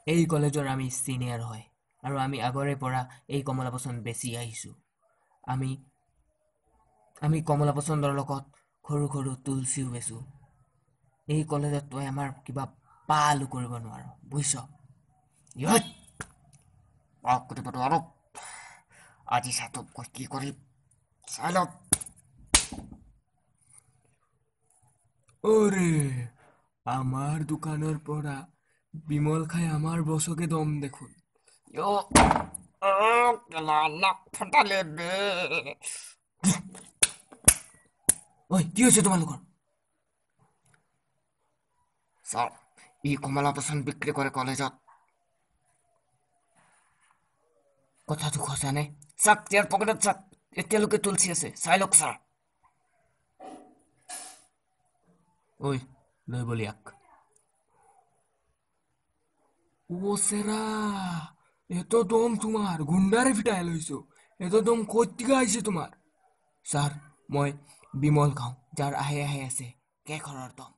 এই কলেজৰ আমি ছিনিয়ৰ হয় আৰু আমি আগৰে পৰা এই কমলা পচন্দ বেচি আহিছোঁ। আমি আমি কমলা পচন্দৰ লগত সৰু সৰু তুলসীও বেচোঁ। এই কলেজত তই আমাৰ কিবা পালো কৰিব নোৱাৰ, বুজিছ? আজি চাতক কি কৰিম চাই লওক। অৰে, আমাৰ দোকানৰ পৰা বিমল খাই আমাৰ বছকে দম দেখোন। ঐ, কি হৈছে তোমালোকৰ? ছাৰ, ই কমলা পচন্দ বিক্ৰী কৰে কলেজত। কথাটো সঁচানে? চাক, ইয়াৰ পকেটত চাক, এতিয়ালৈকে তুলসী আছে, চাই লওক ছাৰ। ঐ, লৈ বল ইয়াক। ও সেৰা, এত দম তোমাৰ? গুন্ডাৰে ফিটাই লইছো, এত দম ক'ত থেকে আহিছে তোমাৰ? ছাৰ, মই বিমল খাওঁ, যাৰ আহে আহে আছে কেশৰৰ দম।